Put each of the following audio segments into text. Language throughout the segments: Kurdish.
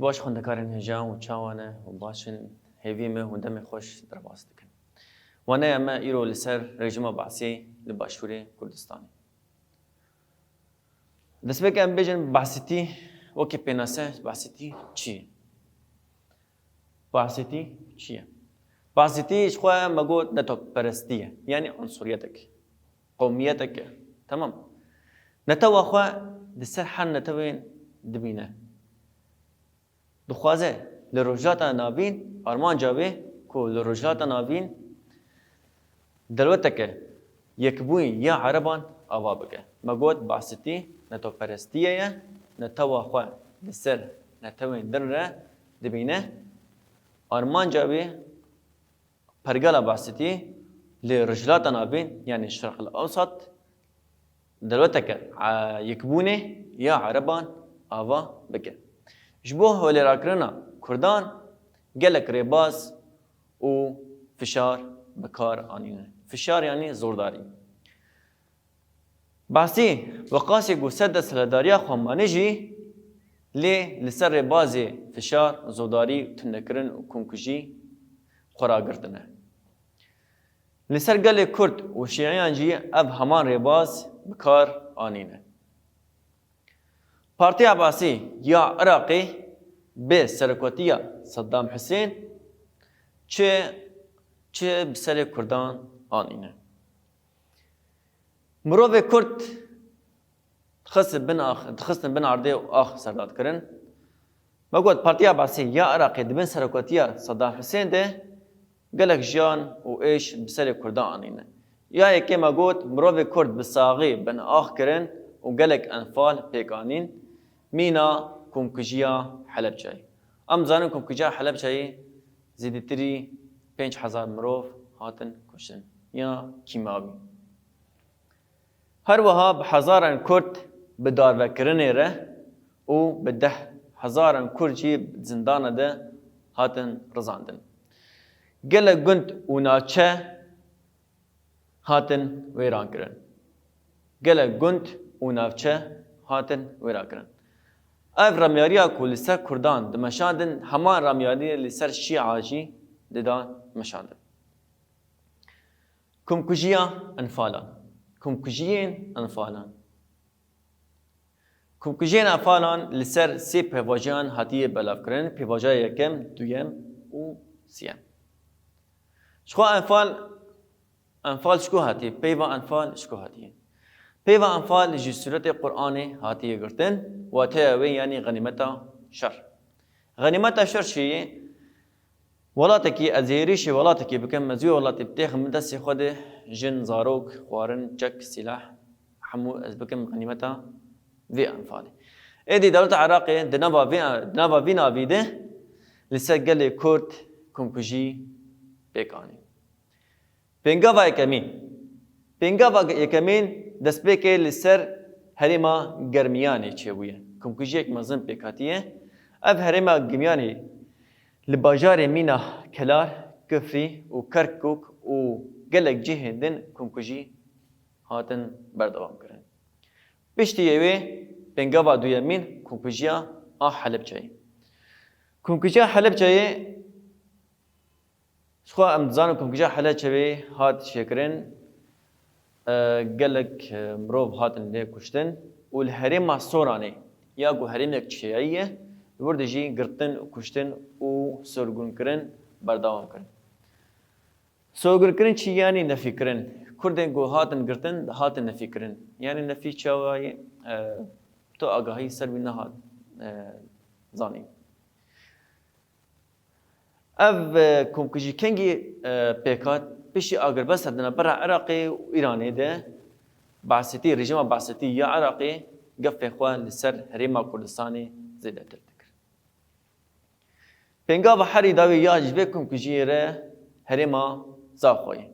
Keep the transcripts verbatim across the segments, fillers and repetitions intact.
Baş xwendekarên hêja û çawa ne û baş in, hêvî me hûn demê xweş derbas dikin. Waneya me îro li ser rejîma Basî li Başûrê Kurdistanê. Destpêkê em bêjin Basîtî wekî pênase Basîtî çi ye? Basîtî çi ye? Basîtî ji xwe me got netewperestî ye, yanî unsuriyetek, qewmiyetek e. Temam. Netewa xwe di ser her netewên dibîne. Dixwaze li Rojhilata Navîn, armanca wê ku li Rojhilata Navîn dewleteke yekbûyî ya Ereban ava bike. Me got Basîtî netewperestiye ye, netewa xwe li ser netewên din re dibîne. Armanca wê pergala Basîtî li Rojhilata Navîn, yanî Şerq el Ewsat, dewleteke, e, yekbûnê ya Ereban ava bike. Ji bo holêrakirina Kurdan gelek rêbaz û fişar bi kar anîne. Fişar yanî zordarî. Basî, weqasî ku ser desthilatdariya xwe mane jî, lê li ser rêbazê fişar, zodarî, tundekirin û komkujî xwe ragirtine. Li ser gelê Kurd û Şîiyan jî ev heman rêbaz bi kar anîne. Partiya Basî ya Iraqê bi serokotiya Saddam Husên çi, çi bi serê Kurdan anîne. Mirovê Kurd dixistin bin ax, dixistin bin erdê û ax serdadkirin. Me got Partiya Basî ya Iraqê di bin serokotiya Saddam Husên de gelek jiyan û êş bi serê Kurdan anîne. Ya yekê me got mirovê Kurd bi saxî bin ax kirin û gelek enfal pêk anîn, mîna komkujiya Helebçeyê. Em zanin komkujiya Helebçeyê zêdetirî pênc hezar mirov hatin kuştin ya kîmawî. Her wiha bi hezaran Kurd bi darvekirinê re û bi deh hezaran Kurd jî di zindana de hatin rizandin. Gelek gund û navçe hatin wêran kirin. Gelek gund û navçe hatin wêran kirin. Ev remyariya ku li ser Kurdan dimeşandin, heman remyariyê li ser Şîa jî didan meşandin. Komkujiya Enfalan. Komkujiyên Enfalan. Komkujiyên Enfalan li ser sê pêvajoyan hatiye belavkirin, pêvajoya yekem, duyem û siyem. Ji xwe Enfal, Enfal ji ku hatiye? Peyva Enfal ji ku hatiye? Peyva Enfal ji sûretê Qur'anê hatiye girtin, wateya wê yanî xenîmeta şer. Xenîmeta şer çi ye? Welatekî, ez ê êrîşê welatekî bikim, ez wê welatê bitêxim destê xwe de, jin, zarok, xwarin, çek, sîlah, hemû ez bikim xenîmeta vê Enfalê. Êdî dewleta Iraqê di nava vê, di nava vî navî de li ser gelê Kurd komkujî pêk anî. Pêngava yekemîn. Pêngava yekemîn destpêkê li ser herêma Germiyanê çêbûye. Komkujiyek mezin pêk hatiye. Ev herêma Germiyanê li bajarê mîna Kelar, Kifrî û Kerkûk û gelek cihên din komkujî hatin berdewam kirin. Piştî wê pêngava duyemîn komkujiya a Helebçeyê. Komkujiya Helebçeyê Ji xwe em dizanin komkujiya Helebçeyê hat çêkirin, e, gelek, e, mirov hatin lê kuştin û li herêma Soranê ya ku herêmek çiyayî ye, li wir de jî girtin û kuştin û sorgûnkirin berdewam kirin. Sorgûnkirin çi yanî nefîkirin? Kurdên ku hatin girtin, hatin nefîkirin. Yanî nefî çawa ye? E, tu agahî ser wî nehat, e, zanîn. Ev, e, komkujî kengî, e, pêk hat? Piştî agirbesta di navbera Iraqê û Îranê de Basetî, rejîma Basetî ya Iraqê gefê xwe li ser Herêma Kurdistanê zêdetir dikir. Pêngava herî dawî ya ji vê komkujiyê re herêma Zaxoyê.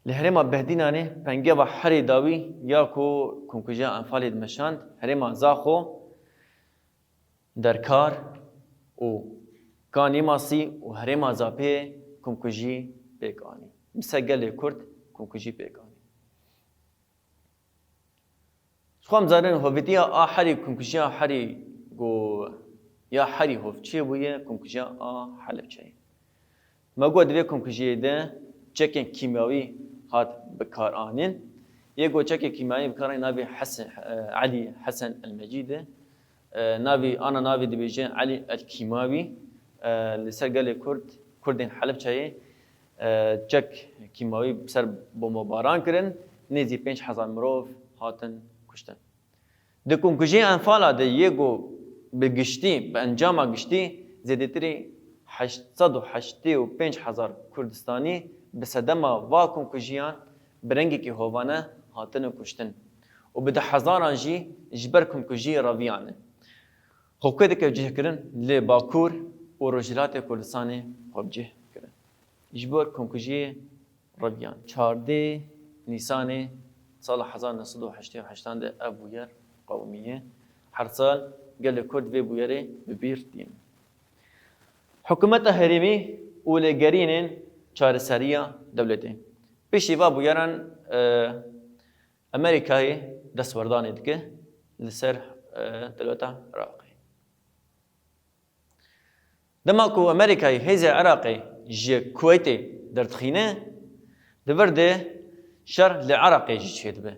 Li herêma Behdînanê pêngava herî dawî ya ku komkujiya Enfalê dimeşand, herêma Zaxo, Derkar û Kanîmasî û herêma Zapê komkujî pêk anî. Bi ser gelê Kurd komkujî pêk anî. Ji xwe em zanin hovîtiya a herî komkujiya herî ku ya herî hov çêbûye komkujiya a Helebçeyê. Me got di vê komkujiyê de çekên kîmyawî hat bikaranîn. Yê ku çekê kîmyawî bikaranîn navê Hesen, e, Elî Hesen El Mecîd e. E, navî, ana navî dibêje Elî El Kîmawî. E, li ser gelê Kurd, Kurdên Helebçeyê, e, çek kîmawî ser bombebaran kirin, nêzî pênc hezar mirov hatin kuştin. Di komkujiyê Enfala de yê ku bi giştî, bi encama giştî zêdetirî heşt sed û heştê û pênc hezar Kurdistanî bi sedema va komkujiyan bi rengekî hovane hatine kuştin û bi deh hezaran jî ji ber komkujiyê reviyane. Xwe dike cihkirin li Bakur û Rojhilatê Kurdistanê xwe bi cih kirin. Ji bo komkujiyê reviyan. Çardê Nîsanê sala hezar neh sed û heştê û heştan de ev bûyer qewimiye. Her sal gelê Kurd vê bûyerê bi bîr tînin. Hikûmeta herêmî û lêgerînên çareseriya dewletê. Piştî va bûyeran, e, Amerîkayê destwerdanê dike li ser, e, dewleta Iraqê. Dema ku Amerîkayê hêzê Iraqê ji Kuweytê derdixîne, di vir de şer li Iraqê jî çêdibe.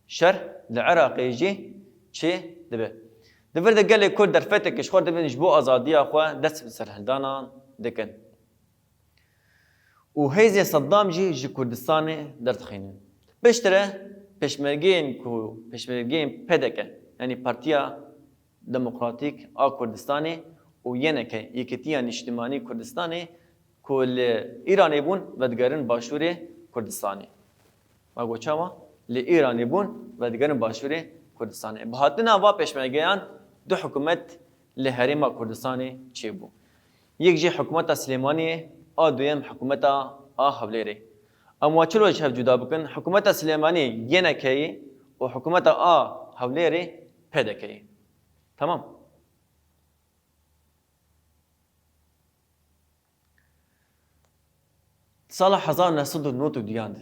Şer li Iraqê jî çêdibe. Di vir de gelê Kurd derfeteke ji xwe dibin ji bo azadiya xwe dest bi serhildanan dikin. Û hêzên Seddam jî ji Kurdistanê derdixînin. Piştre pêşmergeyên ku, pêşmergeyên P D K, yanî Partiya Demokratîk a Kurdistanê û Y N K, Yekîtiya Niştimanî Kurdistanê, ku li Îranê bûn, vedigerin Başûrê Kurdistanê. Me got çawa? Li Îranê bûn, vedigerin Başûrê Kurdistanê. Bi hatina va pêşmergeyan du hikûmet li Herêma Kurdistanê çêbû. Yek jî hikûmeta Silêmaniyê, a duyem hikûmeta a Hewlêrê. Em wa çilo ji hev cuda bikin? Hikûmeta Silêmaniyê Y N K'yê û hikûmeta a Hewlêrê P D K'yê. Tamam. Sala hezar neh sed û nod û duyan de,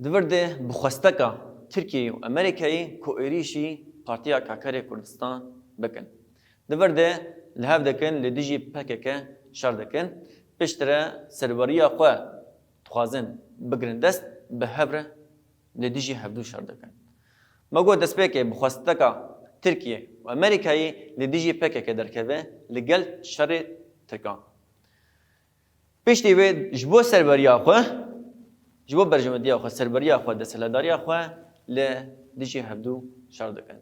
di vir de bi xwesteka Tirkiyeyê û Amerîkayê ku êrîşî Partiya Karkerê Kurdistan bikin. Di vir de li hev dikin, li dijî P K K şer dikin. Piştre serweriya xwe dixwazin bigirin dest, bi hev re li dijî hevdû şer dikin. Me got destpêkê bi xwesteka Tirkiye û Amerîkayê li dijî P K K derkeve li gel şerê Tirkan. Piştî wê ji bo serweriya xwe, ji bo berjewendiya xwe, serweriya xwe, desthilatdariya xwe li dijî hevdû şer dikin.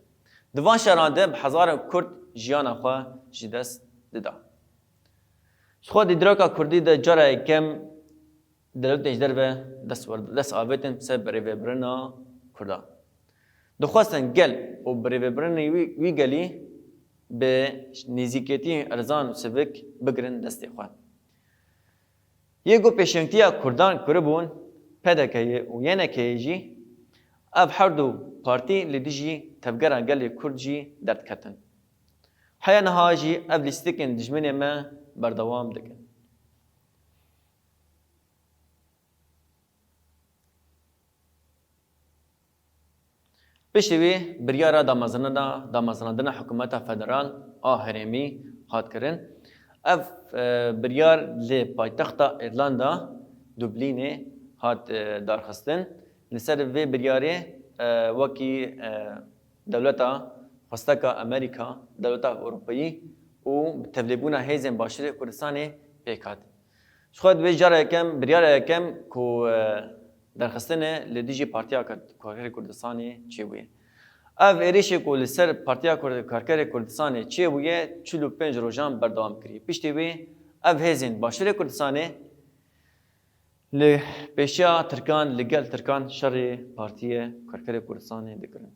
Di van şeran de bi hezaran Kurd jiyana xwe ji dest dida. Ji xwe di dîroka Kurdî de cara yekem dewletên ji derve dest wer-, dest avêtin ser birêvebirina Kurdan. Dixwestin gel û birêvebirina wî, wî gelî bi nêzîkêtiyên erzan û sivik bigirin destê xwe. Yê ku pêşengtiya Kurdan kiribûn, P D K'yê û Y N K'yê jî, ev her du partî li dijî tevgera gelê Kurd jî derdiketin. Heya niha jî ev lîstikên dijminê me berdewam dikin. Piştî wî biryara damezrandina, damezrandina hikûmeta federal a herêmî hat kirin. Ev, e, biryar li paytexta Îrlanda, Dublînê hat, e, darxistin. Li ser vê biryarê, e, wekî, e, dewleta xwesteka Amerîka, dewleta Ewropayî û bi tevlêbûna hêzên Başûrê Kurdistanê pêk hat. Ji xwe divê cara yekem, biryara yekem ku, e, derxistine li dijî Partiya Kar-, Karkerê Kurdistanê çêbûye. Ev êrişê ku li ser Partiya Kur-, Karkerê Kurdistanê çêbûye, çil û pênc rojan berdewam kiriye. Piştî wê ev hêzên Başûrê Kurdistanê li pêşiya Tirkan, li gel Tirkan şerê Partiya Karkerê Kurdistanê dikirin.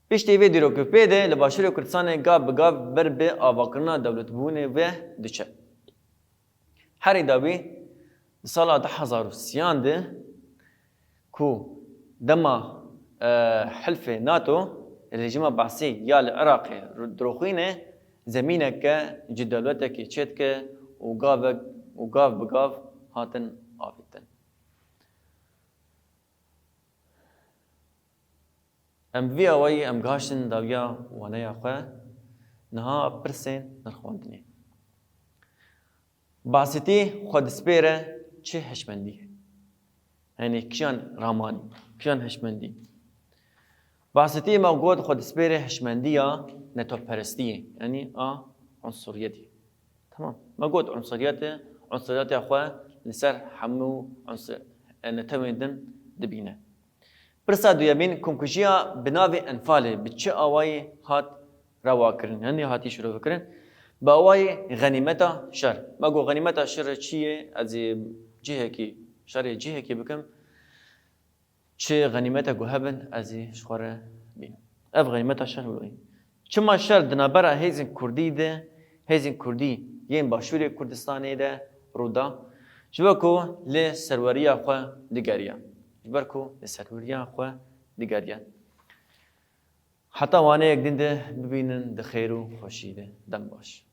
Piştî vê dîrokê pê de li Başûrê Kurdistanê gav bi gav ber bi avakirina dewletbûnê ve diçe. Herî dawî di sala du hezar û sêyan de ku dema, e, hilfê nato rejîma Baasî ya li Iraqê diroxîne, zemîneke ji dewletekê çêdike û gavek, û gav bi gav hatin avêtin. Em bi vî awayî em gihiştin dawiya waneya xwe. Niha pirsên nirxandinê. Basîtî xwe dispêre çi hişmendiyê? Yanî kiyan ramanî, kiyan hişmendî? Basîtî me got xwe dispêre hişmendiya netewperestiyê, yanî a unsuriyetê. Tamam. Me got unsuriyetê, unsuriyetiya xwe li ser hemû unsur-, e, netewên din dibîne. Pirsa duyemîn, komkujiya bi navê Enfalê bi çi awayî hat rewakirin, yanî hatî şirovekirin? Bi awayî xenîmeta şer. Me got xenîmeta şer çi ye? Ez ê cihekî, şerê cihekî bikim. Çi xenîmeta ku hebin, ez ê ji xwe re bînim. Ev xenîmeta şer wê. Çima şer di navbera hêzên Kurdî de, hêzên Kurdî yên Başûrê Kurdistanê de rû da? Ji ber ku li serweriya xwe digeriyan. Ji ber ku li serweriya xwe digeriyan. Heta waneyek din de bibînin di xêr û xweşî de. Dem baş.